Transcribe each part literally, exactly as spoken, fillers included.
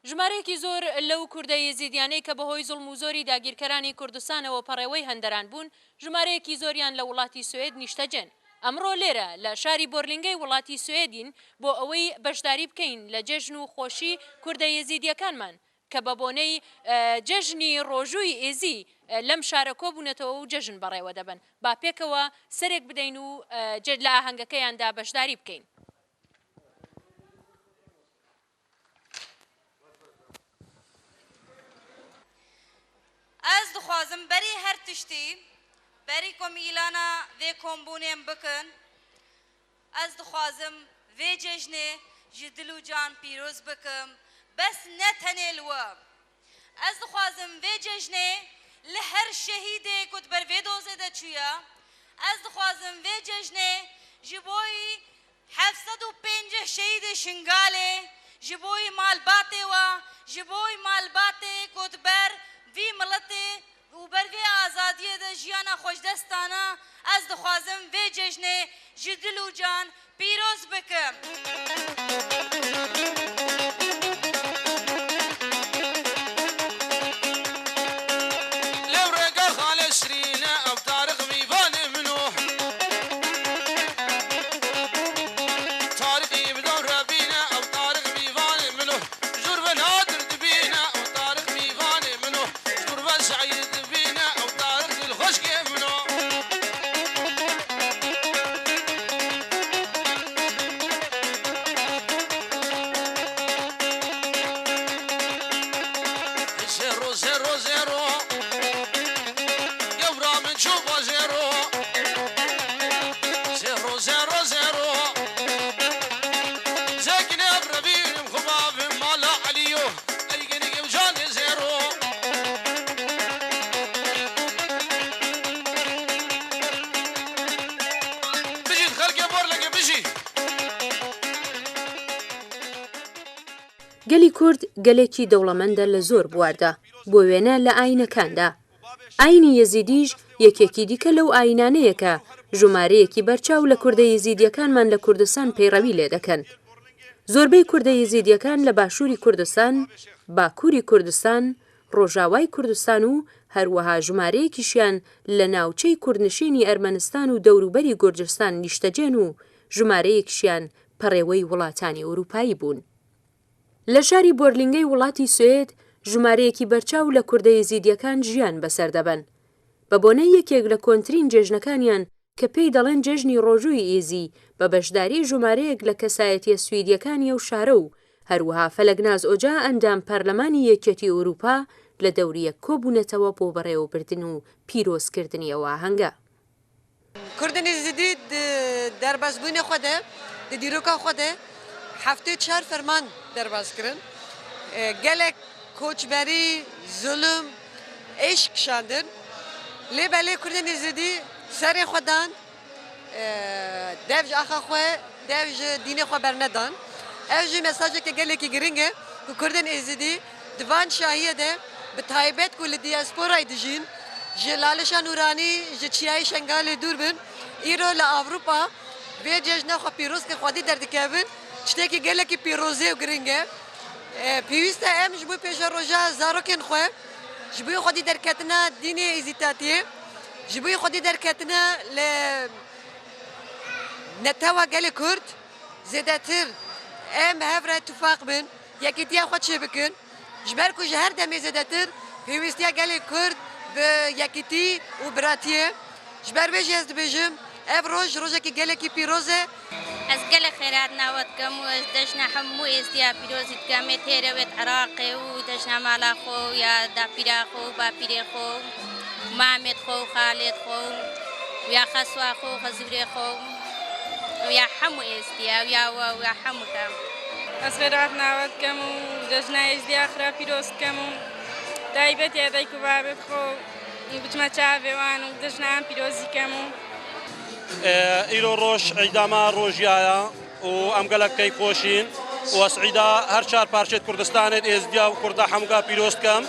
ژمارەیەکی زۆر لەو کوردە یەزیدیانەی کە بەهۆی زوڵم و زۆری داگیرکەرانی کوردستانەوە پەڕێوەی هەندەران بوون، ژمارەیەکی زۆریان لە وڵاتی سوێد نیشتەجێن. ئەمڕۆ لێرە لە شاری بۆرلینگەی وڵاتی سوێدین بۆ ئەوەی بەشداری بکەین لە جەژن و خۆشی کوردە یەزیدیەکانمان کە بە بۆنەی، ئە، جەژنی ڕۆژووی ئێزی، ئە، لەم شارە کۆبوونەتەوە و جەژن بەڕێوە دەبن. با پێکەوە سەرێک بدەین و، ئە، جە-، لە ئاهەنگەکەیاندا بەشداری بکەین. Ez dixwazim berî her tiştî, berî ku em îlana vê kombûnê em bikin, ez dixwazim vê cejnê ji dil û can pîroz bikim, bes ne tenê li we. Ez dixwazim vê cejnê li her şehîdê ku di ber vê dozê de çûye, ez dixwazim vê cejnê ji bo heft sed û pêncî şehîdê Şingalê, ji bo malbatê we, ji bo malbatê ku di ber vî miletê û ber vê azadiyê de jiyana xwe ji dest dana, ez dixwazim vê cejnê ji dil û can pîroz bikim. Lewrega xalê şirîne, ew Tariq mîvanê min o. Tariqî bi dor re bîne, ew Tariq mîvanê min o. Jur ve nadir dibîne, ew Tariq mîvanê min o. Jur ve şair dibîne, ew Tariq dilxweşkê min o. Zero, zero, zero. Gewra min çû ba zero. Zero, zero, zero. Zekine ev revînim xwe bavim mala Elîyo. Erîgenî gewcanê zero. Bijî xelkê Borlege bijî. گەلی کورد گەلێکی دەوڵەمەندە لە زۆر بواردا، بۆ وێنە لە ئاینەکاندا. ئاینی یەزیدیش یەکێکی دیکە لەو ئاینانەیە کە ژمارەیەکی بەرچاو لە کوردە یەزیدیەکانمان لە کوردستان پەیڕەوی لێ دەکەن. زۆربەی کوردە یەزیدیەکان لە باشووری کوردستان، باکووری کوردستان، ڕۆژاوای کوردستان و هەروەها ژمارەیەکیشیان لە ناوچەی کوردنشینی ئەرمەنستان و دەوروبەری گورجستان نیشتەجێن و ژمارەیەکیشیان پەڕێوەی وڵاتانی ئەوروپایی بوون. لە شاری بۆرلینگەی وڵاتی سوێد ژمارەیەکی بەرچاو لە کوردە یەزیدیەکان ژیان بەسەر دەبەن. بە بۆنەی یەکێک لە کۆنترین جێژنەکانیان کە پێی دەڵێن جێژنی ڕۆژووی ئێزی، بە بەشداری ژمارەیەک لە کەسایەتیە سویدیەکانی ئەو شارە و هەروەها فەلەکناز ئۆجا ئەندام پەرلەمانی یەکێتی ئەوروپا لە دەوریەک کۆبوونەتەوە بۆ بەڕێوەبردن و پیرۆزکردنی ئەو ئاهەنگە. Kurdên Êzidî di derbasbûnê xwe de, di dîroka xwe de heftê çar ferman derbas kirin. E, gelek koçberî, zulm, êş kişandin. Lê belê Kurdên Êzidî serê xwe dan, e, dev ji axa xwe, dev ji dînê xwe bernedan. Ev jî mesajeke gelekî giring e ku Kurdên Êzidî di van şahiyê de, bi taybet ku li diasporayê dijîn, ji Lalişa Nûranî, ji Çiyayê Şengalê dûr bin, îro li Ewropa vê cejna xwe pîroz ke xwedî derdikevin, tiştekî gelekî pîrozê û giring e. E, pêwîst e em ji bo pêşeroja zarokên xwe, ji bo xwedî derketina dînê Êzîtatiyê, ji bo xwedî derketina li netewa gelê Kurd, zêdetir em hev re tifaq bin, yekîtiya xwe çêbikin. Ji ber ku ji her demê zêdetir pêwîstiya gelê Kurd bi yekîtî û biratiyê. Ji ber vê jî ez dibêjim, ev roj rojekî gelekî pîroz e. Ez gelek xêrhatina we dikim û ez cejna hemû Êzdiya pîrozî dikim, ê têrê wê di Iraqê û cejna mala xwe û ya dapîra xwe û bapîrê xwe û mamê xwe û xalê xwe û ya xeswa xwe û xezûrê xwe û ya hemû Êzdiya û ya we û ya hemû ke. Ez xêrhatina we dikim û cejna Êzdiya xwe re pîroz dikim û taybetî dayik û bavê xwe û biçime çavê wan û cejna em pîrozî kem û. E, îro roj îda me rojiya ye û em gelek keyfxweş in û ez îda her çar parçeyê Kurdistanê, Êzdiya û Kurda hemûka pîroz dikim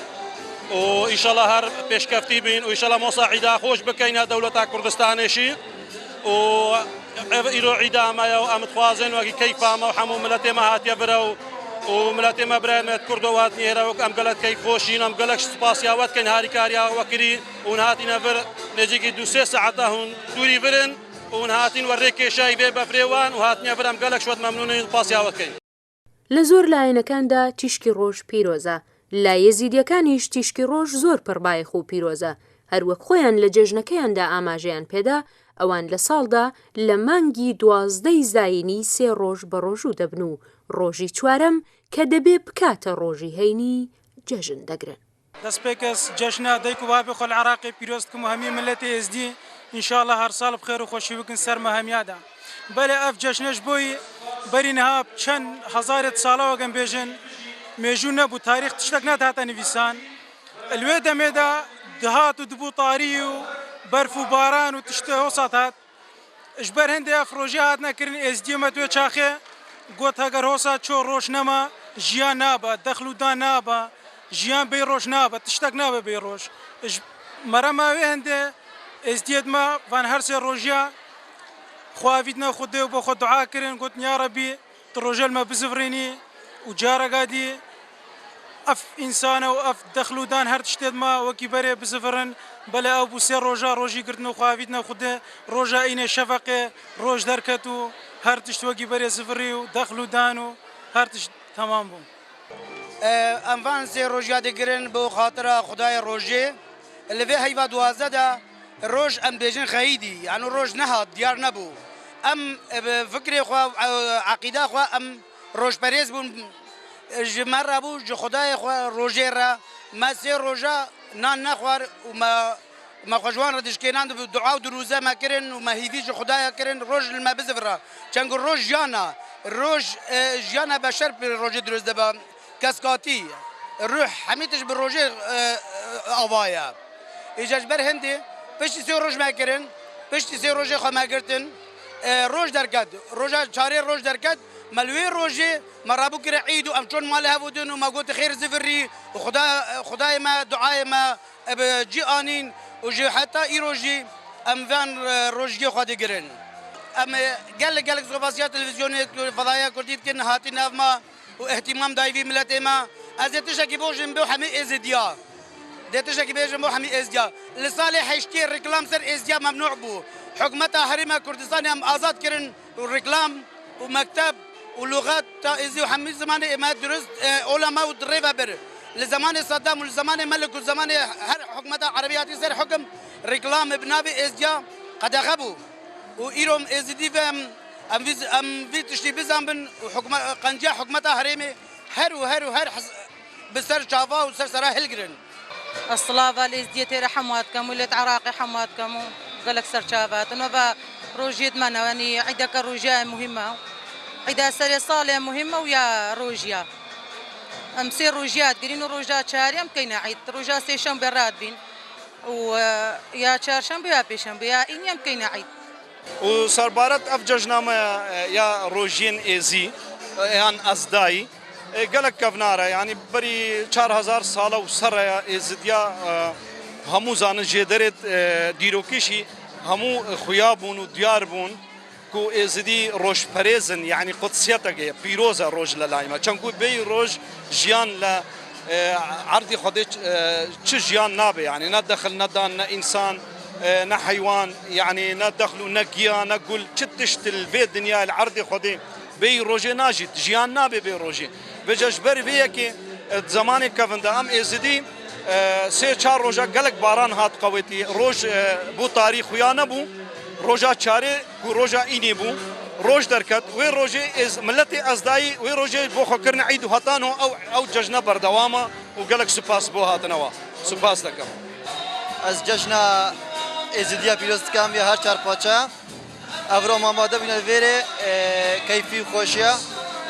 û înşallah her pêşkeftî bin û înşallah mosa îda xweş bikeyn ya dewleta Kurdistanê jî û ev îro îda me ye û em dixwazin wekî keyfa me û hemû miletê me hatiye vir e û û miletê me, birayê me Kurdo û hatinî êre wek em gelek keyfxweş in, em gelek spasiya we dikin, harîkariya we kirî û hûn hatine vir nêzîkî du sê saeta hûn dûrî vir in û hûn hatin we rê kêşayî vê befrê wan û hatine vir em gelek ji we memnûn in, spasiya we dikin. لە زۆر لایەنەکاندا تیشکی ڕۆژ پیرۆزە، لە یەزیدیەکانیش تیشکی ڕۆژ زۆر پڕبایەخ و پیرۆزە، هەر وەک خۆیان لە جێژنەکەیاندا ئاماژەیان پێدا، ئەوان لە ساڵدا لە مانگی دوازدەی زاینی سێ ڕۆژ بە ڕۆژوو دەبن و ڕۆژی چوارەم کە دەبێ بکاتە ڕۆژی هەینی جێژن دەگرن. دەست پێ کەس جەشنە دایک و بابێ خۆ لە عێراقێ پیرۆز دکم و هەموو ملەتێ ئێزدی، ئینشاءاللە هەر ساڵ بخێر و خۆشی بکن سەر مە هەمیادا. بەلێ ئەف جەشنەش بۆی بەری نەها چەند هەزارێت ساڵەوە گەم بێژن مێژوو نەبوو، تاریخ تشتێک نەداتە نویسان. لوێ دەمێدا دهات و دبوو تاری و بەرف و باران و تشتێ هۆسات هات. Ji ber hindê ev rojê hatine kirin, êzdiyê me di wê çaxê got, heger hosa ço roj nema, jiyan nabe, dexl û dan nabe, jiyan bêroj nabe, tiştek nabe bêroj. Ji merema wê hindê êzdiyê me van her sê rojiya xwe avîtine Xwedê û bo xwe dua kirin, gotin, Ya Rebî, tu rojê li me bizivirînî û careka dî ev însane û ev dexl û dan her tiştê dima wekî berê bizivirin. Belê ew bû sê roja rojî girtin û xwe avîtine Xwedê. Roja înê şefeqê roj derket û her tişt wekî berê zivirî û dexl û dan û her tişt temam bû. Em van sê rojiya digirin bo xatira Xwedayê rojê. Li vê heyva duwazdeh de roj em dibêjin xeyîdî, yanî roj nehat, diyar nebû. Em, e, bi fikrê xwe, e, eqîda xwe, em rojperêz bûn. Ji me re bû, ji Xwedayê xwe rojê re. Me sê roja nan nexwar û me, me xwe ji wan re dişkênand, dua û dirûze me kirin û me hîvî ji Xwedaya kirin, roj li me bizivira. Çend ku roj jiyan e, roj, e, jiyana beşer bi rojê dirûz dibe. Keskatî, ruh, hemî tişt bi rojê, e, e, ava ye. Îca ji ber hindê, piştî sê roj me kirin, piştî sê rojê xwe me girtin, e, roj derket. Roja çarê roj derket, me li wê rojê me rabû kire îd û em çûn malê hev û din û me got, "Xêr zivirî û Xuda, Xudayê me, duayê me, e, bi cî anîn û ji heta îro jî em van, e, rojiyê xwe digirin." Em, e, gelek, gelek spasiya televîzyonê, fedaya Kurdî dikin, hatî nav me. Û îhtîmam dayî vî miletê me. Ez ê tiştekî bojim bo hemî Êzidiya. Dê tiştekî bêjim bo hemî Êzidiya. Li salê heştê reklam ser Êzidiya memnû bû. Hikûmeta Herêma Kurdistanê em azad kirin û reklam û mekteb û luxet ta Êzî û hemî zimanê ême dirust, e, ola me û di rê ve bir. Li zemanê Saddam û li zemanê Melik û zemanê her hikûmeta Erebî hatî ser hikim, reklam bi navê Êzidiya qedexe bû. Û îro em Êzidî ve em, em vî, em vî tiştî bizanbin û hikûme-, qenciya hikûmeta herêmê her û her û her hez-, bi ser çava û ser sera hilgirin. Ez silava li Êzdiyê têre hema dikem û lê di Iraqê hema dikem û gelek ser çava hatin. Eva rojiyê di me ne, yanî îdeke rojiya muhîm e. Îda serê salê muhîm e û ya rojiya. Em sê rojiya digirîn û roja çarê em keyne îd. Roja sêşembe radibîn. û, e, ya çarşembe ya pêşembe ya înî em keyne îd. Û serbaret ev cejna me, e, ya rojiyên êzî, e, yan ezdayî, e, gelek kevnar e. Yanî berî çar hezar sale û serre ya êzidiya, e, hemû zanin jêderê, e, dîrokî jî hemû, e, xuya bûn û diyar bûn. Ku êzidî rojperêz in, yanî qudsiyeteke ye, pîroz e roj li lay me. Çend ku bêyî roj jiyan li, e, erdê Xwedê ç-, e, çi jiyan nabe, yanî ne dexil, ne dan, ne însan, e, ne heywan, yanî ne dexl û ne giya, ne gul, çi tişt li vê dinyayê li erdê Xwedê bêyî rojê najît, jiyan nabe bê rojê. Vêca ji ber vê yekê, e, di zemanê kevin de em êzidî, e, sê çar roja gelek baran hat qewetî. Roj, e, bû tarî xuya nebû. Roja çarê ku roja înê bû, roj derket. Wê rojê êz-, miletê ezdayî wê rojê bo xwe kirine îd û heta no ew, ew cejne berdewam e û gelek spas bo hatina wa. Spas dekim. Ez cejna Êzidiya pîroz dikim ya her çar parçe. Evro me amade bûne li vêrê, e, keyfî û xweşiya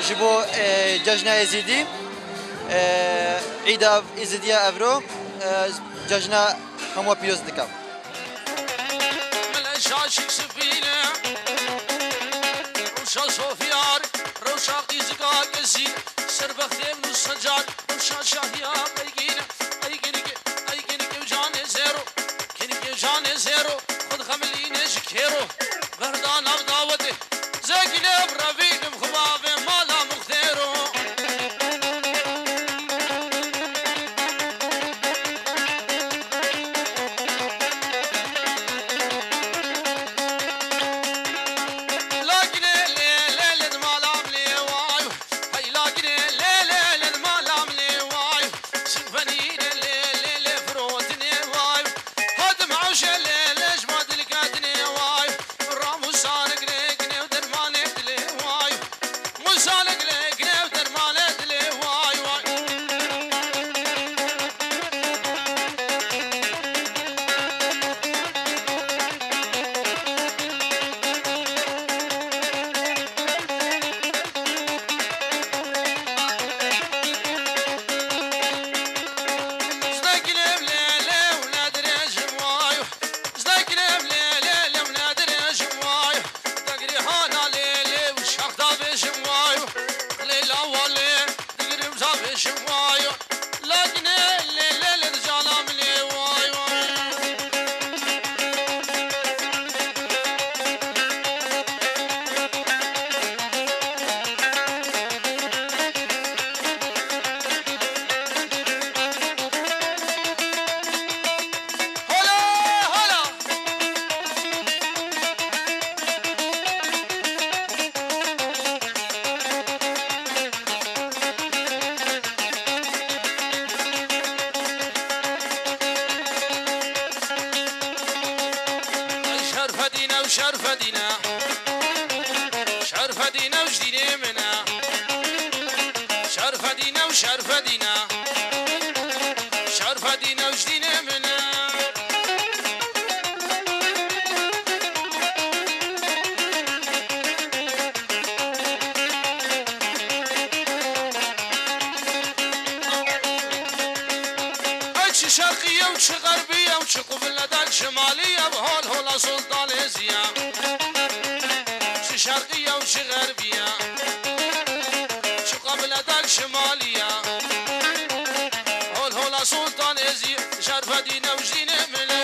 ji bo, e, cejna Êzîdî. E, Îda Êzidiya evro, e, cejna hemû pîroz dikim. Mele şaşî sipîne, rewşa Sofyar, rewşa qîzika Kesî, serbextê min û Secar, rewşa Şahiya Qeygîn, Qeygîn, Qeygîn, Kevcanê Zêro. Kêrikê canê zêro, xwe dixemilîne ji kêro. Berda nav dawetê, zekî lê ev revînim xwe bavê mala muxtêro. Şerfedîne, Şerfedîne û jînê min e. Şerfedîne û Şerfedîne, Şerfedîne û jînê min e. Ay çi şerqî ye û çi xerbî ye û çi qubile de şimalî ye, hol hola Sultan Êzî ye. Çi şerqî ye û çi xerbî ye, çi qubile de şimalî ye, hol hola Sultan Êzî, Şerfedîne û jînê min e.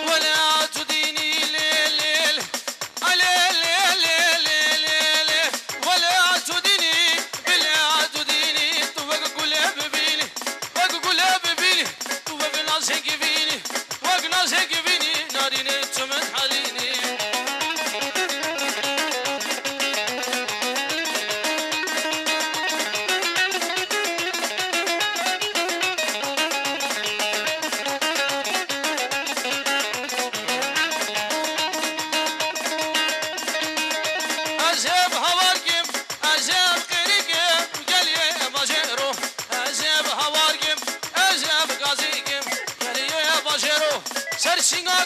Wela tu dînî lê lê lê. Alê lê lê lê lê lê. Wela tu dînî, bila tu dînî, tu wek gule bibînî, wek gule bibînî, tu wek nazekî bînî, wek nazekî bînî, narînê tu min helînî. Ez ê bi hawar kim, ez ê bi qêrî kim, geliyê bajêro. Ez ê bi hawar kim, ez ê bi gazî kim, geliyê bajêro. Ser sînga